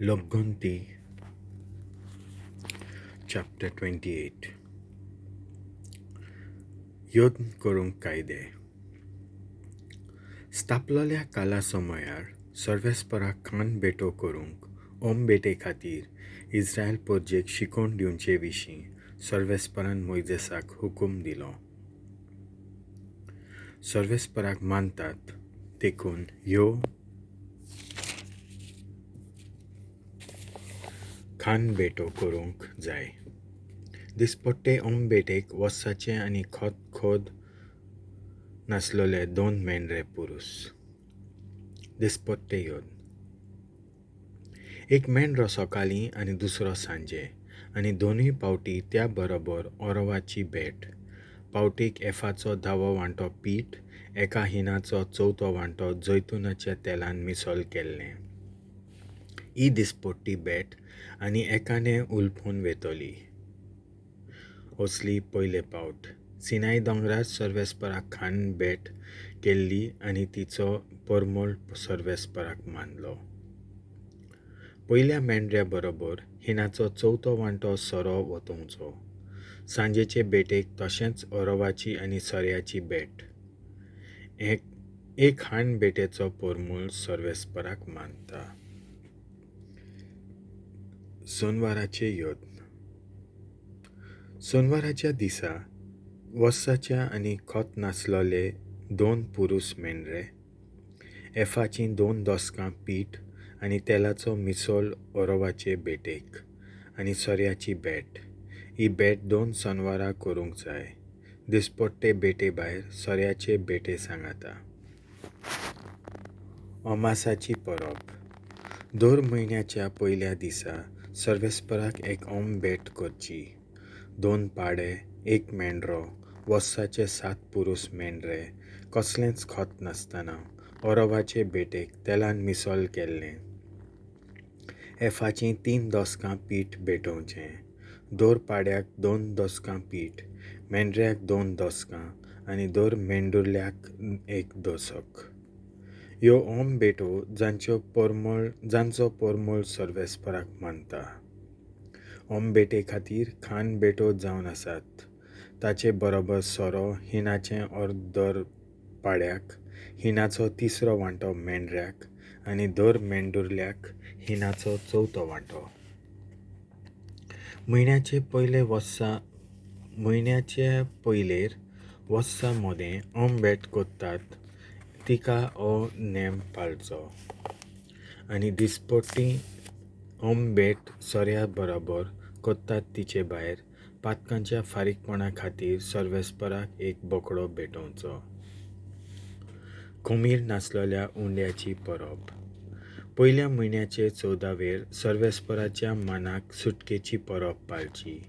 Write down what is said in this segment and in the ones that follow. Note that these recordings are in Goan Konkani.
लोकगंती चॅप्टर 28. यत्न करूंक कायदे. स्थापलोल्या काला समयार सर्वेस्पराक खान भेटो करूंक ओम भेटे खातीर इस्रायल परजेक शिकोवन दिवचे विशीं सर्वेस्परान मोयजेसाक हुकूम दिलो. सर्वेस्पराक मानतात देखून ह्यो खान भेटो करूंक जाय. दिसपट्टे ओम भेटेक वर्साचे आनी खत खोद नासलेले 2 मेंढरे पुरूस. दिसपट्टे यत्न. एक मेंढरो सकाळीं आनी दुसरो सांजे आनी दोनूय पावटी त्या बरोबर ओरवाची भेट. पावटीक एफाचो 10वो वांटो पीठ, एका हिनाचो 4थो वांटो जैतुनाच्या तेलान मिसळ केल्लें. ही दिसपट्टी भेट आनी एकाने उलपून वेतली. असली पयले पावट सिनाय दोंगरार सर्वेस्पराक खान भेट केल्ली आनी तिचो परमळ सर्वेस्पराक मानलो. पयल्या मेंढऱ्या बरोबर हिनाचो 4थो वांटो सोरो वतोवचो. सांजेचे भेटेक तशेंच ओरवाची आनी सोऱ्याची भेट. एक खाण भेटेचो परमळ सर्वेस्पराक मानता. सोनवाराचे यत्न. सोनवाराच्या दिसा वर्साच्या आनी खत नासलेले 2 पुरूस मेंढरे, एफाचीं 2 दसकां पीठ आनी तेलाचो मिसळ ओरवाचे भेटेक आनी सोऱ्याची भेट. ही भेट 2 सोनवारां करूंक जाय. दिसपट्टे भेटे भायर सोऱ्याचे भेटे सांगाता. अमासाची परब. दर म्हयन्याच्या पयल्या दिसा सर्वेस्पराक एक ओम भेट करची. 2 पाडे, 1 मेंढरो, वर्साचे 7 पुरूस मेंढरे, कसलेंच खत नासतना ओरवाचे भेटेक तेलान मिसळ केल्लें. एफाचीं 3 दसकां पीठ भेटोवचें. दर पाड्याक 2 दसकां पीठ, मेंढऱ्याक 2 दसकां आनी दर मेंढुरल्याक 1 दसक. ह्यो ओम भेटो जांचो परमळ सर्वेस्पराक मानता. ओम भेटे खातीर खान भेटो जावन आसात. ताचे बरोबर सोरो हिनाचें अर्द दर पाड्याक, हिनाचो 3रो वांटो मेंढऱ्याक आनी दर मेंढुरल्याक हिनाचो 4थो वांटो. म्हयन्याचे पयलेर वर्सा मदें ओम भेट करतात तिका हो नेम पाळचो. आनी दिसपट्टी ओम भेट सोऱ्या बरोबर करतात तिचे भायर पातकांच्या फारीकपणा खातीर सर्वेस्पराक एक बोकडो भेटोवचो. खमीर नासलेल्या उंड्याची परब. पयल्या म्हयन्याचे 14वेर सर्वेस्पराच्या मानाक सुटकेची परब पाळची.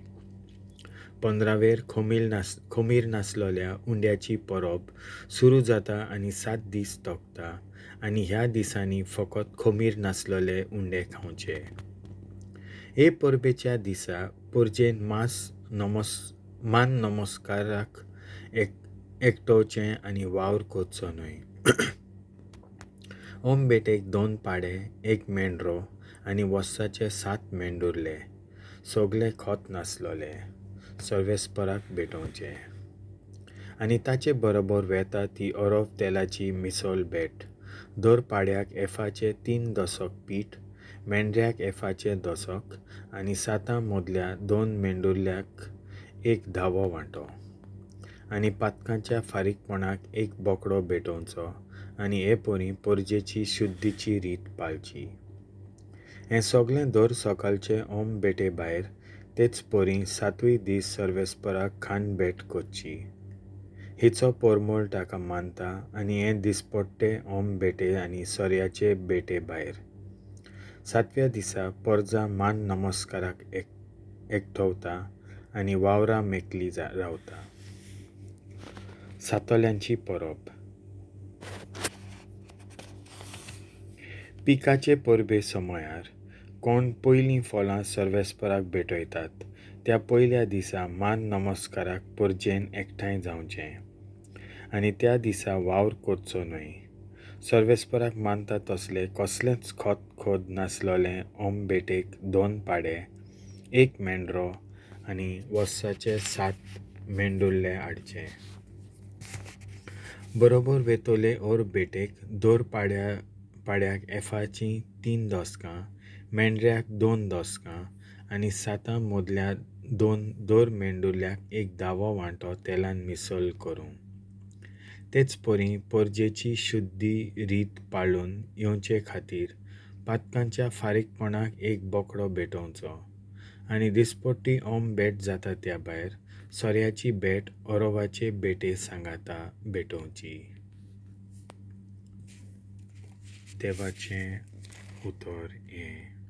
15वेर खमीर नासलेल्या उंड्याची परब सुरू जाता आनी 7 दीस तोखता आनी ह्या दिसांनी फकत खमीर नासलेले उंडे खावचे. हे परबेच्या दिसा परजेन मान नमस्काराक एकटोवचें आनी वावर करचो न्हय. ओम भेटेक 2 पाडे, 1 मेंढरो आनी वर्साचे 7 मेंढुरले, सगळे खत नासलेले, सर्वेस्पराक भेटोवचे. आनी ताचे बरोबर वेता ती ओरव तेलाची मिसळ भेट. दर पाड्याक एफाचे 3 दसक पीठ, मेंढऱ्याक एफाचे दसक आनी 7 मदल्या 2 मेंढुरल्याक 1 धावो वांटो. आनी पातकांच्या फारीकपणाक 1 बोकडो भेटोवचो आनी हे परी परजेची शुद्धीची रीत पाळची. हें सगळें दर सकाळचे ओम भेटे भायर तेच परी 7वीं दीस सर्वेस्पराक खान भेट करची. हिचो परमळ ताका मानता आनी हें दिसपट्टे ओम भेटे आनी सोऱ्याचे भेटे भायर. 7व्या दिसा परजा मान नमस्काराक एकठवता आनी वावरा मेकली रावता. सातोल्यांची परब. पिकाचे परबे समयार कोण पयलीं फळां सर्वेस्पराक भेटयतात त्या पयल्या दिसा मान नमस्काराक परजेन एकठांय जावचें आनी त्या दिसा वावर करचो न्हय. सर्वेस्पराक मानता तसलें कसलेंच खोत खोद नासलोलें ओम भेटेक दोन पाडे, एक मेंढरो आनी वर्साचे 7 मेंढुर्ले हाडचे. बरोबर वेतोले ओर भेटेक दर पाड्याक एफाचीं 3 दसकां, मेंढऱ्याक 2 दसकां आनी 7 मदल्या 2 दर मेंढुर्ल्याक एक दावो वांटो तेलान मिसल करूं. तेच परी परजेची शुद्धी रीत पाळून येवचे खातीर पातकांच्या फारीकपणाक एक बोकडो भेटोवचो आनी दिसपट्टी ओम भेट जाता त्या भायर सोऱ्याची भेट ओरोवाचे भेटे सांगाता भेटोवची. देवाचें उतर हें.